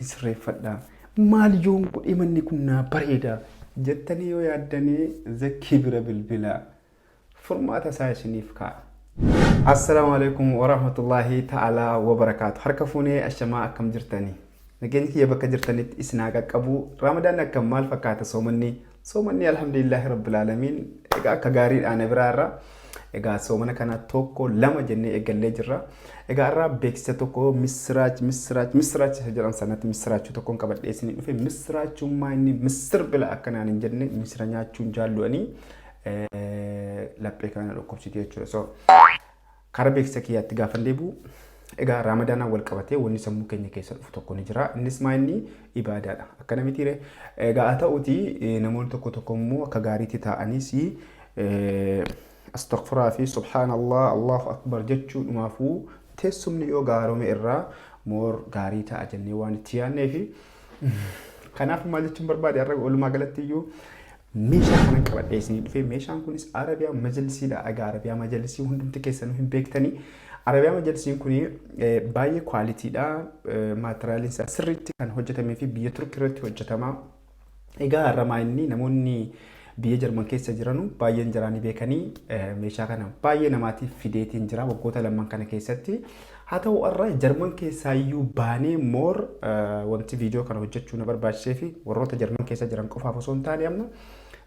Sirreeffadha. Maal yoon godhe manni kun naa bareeda jettanii yoo yaaddanii, Zakkii bira bilbilaa. Furmaata isaa isiniif kaa'a. Assalaamu alaikum warahmatullaahi ta'aalaa wabarakaatu. Harka fuunee, ashamaa, akkam jirtanii? Nageenyi kiyya bakka jirtanitti isin haa qaqqabu. Ramadaan akkam, maal fakkaata soomanni? Soomanni alhamdulillaahi rabbil aalamiin. Egaa akka gaariidhaan biraa irra. Egaa soomana kana tokko lama jennee eegallee jirra. Egaa irraa beeksisa tokko, misiraach, misiraach, misiraach isa jedhan sanatti misiraachuu tokkoon qabadhee isinii dhufe. Misiraachummaa inni misir bila akkanaan hin jenne, misira nyaachuun jaallu'anii laphee kana dhukkubsiti jechuudha. So karaa beeksisa kiyyaatti gaafa deebi'u, egaa Raamadaanaan wal qabatee wanni sammuu keenya keessa dhufu tokko ni jira. Innis maa inni ibaadaadha. Akkana mitiire? Egaa haa ta'uti, namoonni tokko tokko immoo akka gaariitti taa'anis astaghfiraa fi subhaanallah, Allahu akbar jechuudhumaafuu teessumni yoo gaarome irraa more gaarii ta'a jennee waan itti yaadnee fi kanaaf maal jechuun barbaade, har'a walumaa galatti iyyuu meeshaa kanan qabadhee isinii dhufe. Meeshaan kunis Arabiyaa Majalisiidha. Egaa Arabiyaa Majalisii hundumti keessanuu hin beektanii. Arabiyaa Majalisiin kun baay'ee qualitydha. Maateriyaaliin isaa sirriitti kan hojjetamee fi biyya Turkii irratti hojjetama. Egaa har'a inni namoonni biyya Jarman keessa jiranu baay'een jiraanii beekanii meeshaa kana baay'ee namaatiif fideetiin jira waggoota lamman kana keessatti. Haa ta'u, har'a Jarman keessaa iyyuu baanee more wanti viidiyoo kana hojjechuu na barbaachisee fi warroota Jarman keessa jiran qofaaf osoo hin taane, amma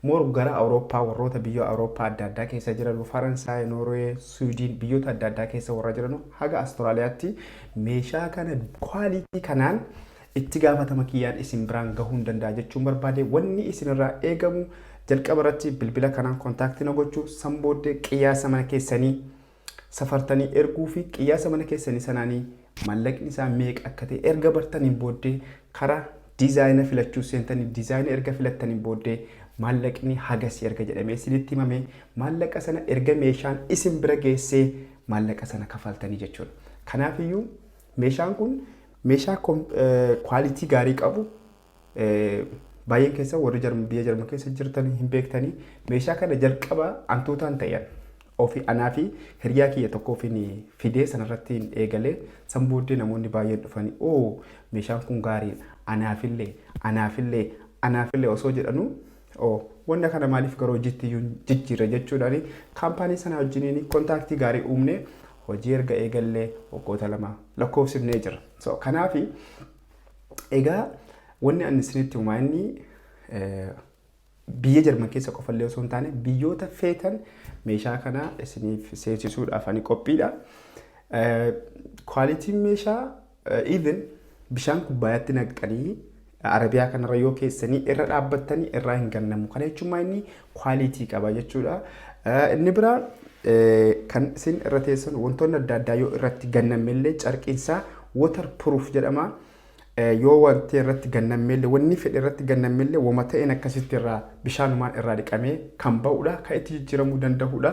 more gara Awurooppaa, warroota biyya Awurooppaa adda addaa keessa jiran, Faransaay, Noorwee, Suwiidin, biyyoota adda addaa keessa warra jiran haga Astiraaliyaatti meeshaa kana quality kanaan itti gaafatama kiyyaan isin biraan gahuu hin danda'a jechuun barbaade. Wanni isinirraa eegamu jalqaba irratti bilbila kanaan contact na gochuu, san booddee qiyyaasa mana keessanii safartanii erguu fi qiyyaasa mana keessanii sanaanii maallaqni isaa meeqa akka ta'e erga bartaniin booddee karaa diizaayina filachuu seentanii, diizaayina erga filattaniin booddee maallaqni hagasii erga jedhamee isinitti himame, maallaqa sana erga meeshaan isin bira geessee maallaqa sana kafaltanii jechuudha. Kanaafiyyuu meeshaan kun meeshaa quality gaarii qabu. Baay'een keessa warri biyya Jarman keessa jirtan hin beektanii. Meeshaa kana jalqaba antuutaan ta'an ofii anaa fi hiriyaa kiyya tokko ofiin fidee sanarratti eegalee, san booddee namoonni baay'een dhufanii, "Oo, meeshaan kun gaariidha, anaafillee, anaafillee, anaafillee" osoo jedhanuu, "Oo, wanna kana maaliif gara hojiitti iyyuu jijjiirra?" jechuudhaan kaampaanii sana wajjiniin contact gaarii uumne, hojii erga eegallee waggoota 2 lakkoofsifnee jira. So kanaafi egaa wanni ani isinitti himaa inni biyya Jarman keessa qofallee osoo hin taane biyyoota feetan meeshaa kana isiniif seensisuudhaaf ani qophiidha. Qualityn meeshaa even bishaan kubbaayyaatti naqxanii Arabiyaa kanarra yoo keessanii irra dhaabbattanii irraa hin gannamu. Kana jechuun inni quality qaba jechuudha. Inni biraa kan isin irra teessan wantoonni adda addaa yoo irratti gannamellee carqiinsaa water proof jedhama. Yoo wanti irratti gannamellee, wanni fedhe irratti gannamellee, wama ta'een akkasitti irraa bishaanumaan irraa dhiqamee kan ba'udha. Kan itti jijjiiramuu danda'udha.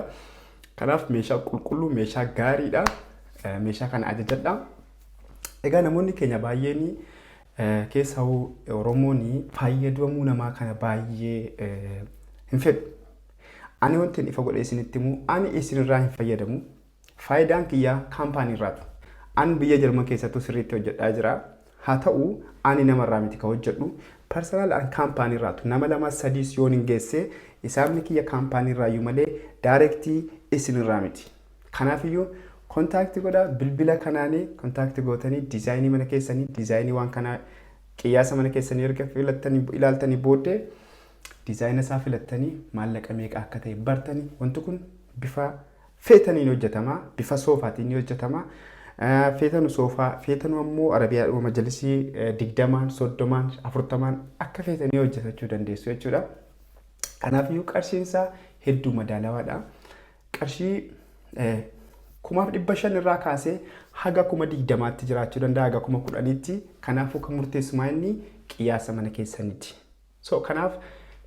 Kanaaf meeshaa qulqulluu, meeshaa gaariidha. Meeshaa kana ajajadha. Egaa namoonni keenya baay'een, keessaa Oromoon, fayyadamuu namaa kana baay'ee hin fedhu. Ani wanti ifa godhee isinitti himu, ani isinirraa hin fayyadamu. Faayidaan kiyyaa kaampaanii irraatu. Ani biyya Jarman keessattuu sirriitti hojjedhaa jira. Haa ta'u, ani namarraa miti kan hojjedhu. Personal an kaampaanii irraatu. Nama lama sadiis yoon hin geesse hisaabni kiyya kaampaanii irraayyuu malee direct isinirraa miti. Kanaafiyyuu contact godhaa. Bilbila kanaanii contact gootanii diizaayinii mana keessanii, diizaayinii waan kanaa, qiyyaasa mana keessanii erga filattanii ilaaltanii booddee diizaayina isaa filattanii maallaqa meeqa akka ta'e bartanii, wanti kun bifa feetaniin hojjetama, bifa soofaatiin ni hojjetama. Feetanu soofaa, feetanu ammoo Arabiyaa Majalisii 20n, 30n, 40n akka feetanii hojjetachuu dandeessu jechuudha. Kanaafiyyuu qarshiin isaa hedduu madaalawaadha. Qarshii 5,500 irraa kaasee haga 20,000tti jiraachuu danda'a, haga 10,000tti. Kanaafuu kan murteessumaa inni qiyyaasa mana keessaniiti. So kanaaf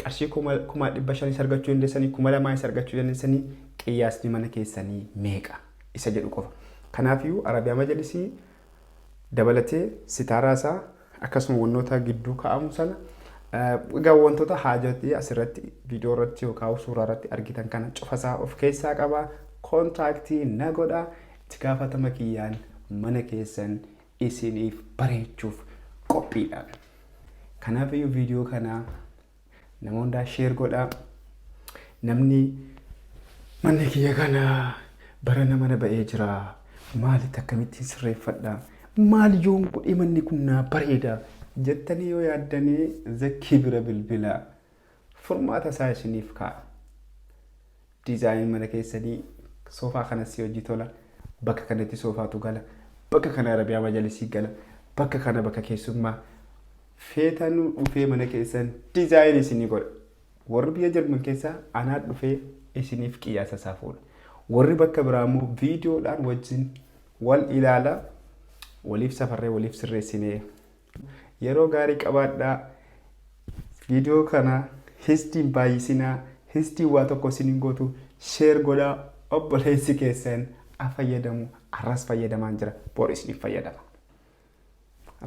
qarshii 500,000s argachuu dandeessanii, 2,000s argachuu dandeessanii, qiyyaasni mana keessanii meeqa isa jedhu qofa. Kanaafiyyuu Arabiyaa Majalisii dabalatee sitaaraa isaa, akkasuma wantoota gidduu kaa'amu sana, egaa wantoota haajatii asirratti viidiyoo irratti yookaan suuraa irratti argitan kana cufasaa of keessaa qaba. Contact na godha. Itti gaafatama kiyyaan mana keessan isiniif bareechuuf Qophiidha. Kanaaf iyyuu viidiyoo kana nama hundaa share godhaa. Namni manni kiyya kana barana mana ba'ee jira. Maalitti akkamittiin sirreeffadha? Maal yoon godhee manni kun naa bareeda? Jettanii yoo yaaddanii, Zakkii bira bilbilaa. Furmaata isaa isiniif kaa'a. Design mana keessanii, soofaa kanas si hojii tola. Bakka kanatti soofaatu gala. Bakka kana Arabiyaa majalisii gala. Bakka kana bakka keessummaa. Feetanuu dhufee mana keessan design isinii godha. Warri biyya Jarman keessaa anaa dhufee isiniif qiyyaasa isaa fuudha. Warri bakka biraa immoo viidiyoodhaan wajjin wal ilaala. Waliif safarree, waliif sirreessinee, yeroo gaarii qabaadhaa. Viidiyoo kana histiin baay'isinaa, histiin waa tokko isin hin gootu, share godhaa, obboleessi keessan a fayyadamu. Arras fayyadamaan jira, bor isiniif fayyadama.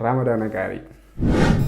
Raamadaana gaarii.